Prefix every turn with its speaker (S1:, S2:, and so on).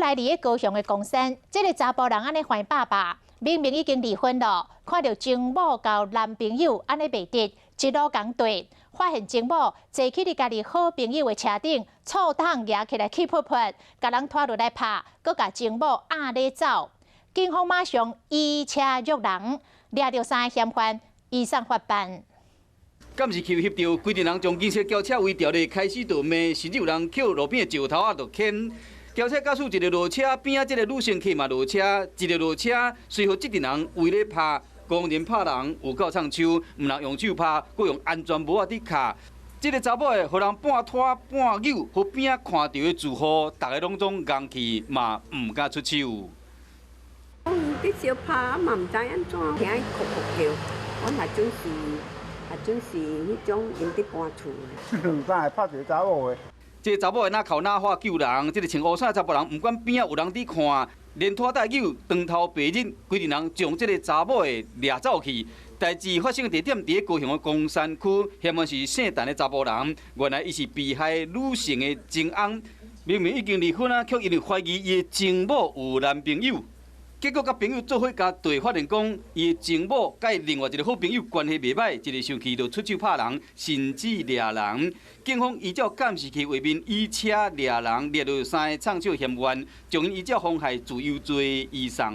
S1: 來佇咧高雄的岡山，這个查埔人按呢煩霸霸，明明已經離婚了，看著情某佮男朋友按呢袂得，一路共對，發現情某坐去伊家己好朋友的車頂，醋桶攑起來氣噗噗，共人拖落來拍，閣共情某壓咧走。警方馬上以車虐人，掠著三个嫌犯，移送法辦。
S2: 監視器翕著，規陣人將銀色轎車圍著咧，開始就罵，甚至有人抾路邊的石頭仔就牽。轎車駕駛一个落車，邊仔這个女乘客嘛落車，一个落車，隨後這陣人圍咧拍，公然拍人，有夠衝手，毋但用手拍，閣用安全帽仔佇敲。這个查某的予人半拖半扭，予邊仔看著的住戶，逐个攏總戇去，嘛毋敢出手。
S3: 佇相拍嘛，毋知按怎，聽伊哭哭叫，阮也準是，也準是彼種𪜶佇搬厝的。
S4: 兩三个拍一个查某的。
S2: 這个查某的若哭若喊救人，這个穿烏衫的查埔人毋管邊仔有人佇看，連拖帶扭，當頭白日，規陣人將這个查某的掠走去。代誌發生的地點佇咧高雄的岡山區，嫌犯是姓陳的查埔人，原來伊是被害女性的情翁，明明已經離婚啊，卻因為懷疑伊的情某有男朋友。結果佮朋友做伙共對，發現講伊的情某佮伊另外一个好朋友關係袂䆀，一个生氣就出手拍人，甚至掠人。警方依照監視器畫面以車掠人，掠著三个創手嫌犯，將𪜶依照妨害自由罪移送。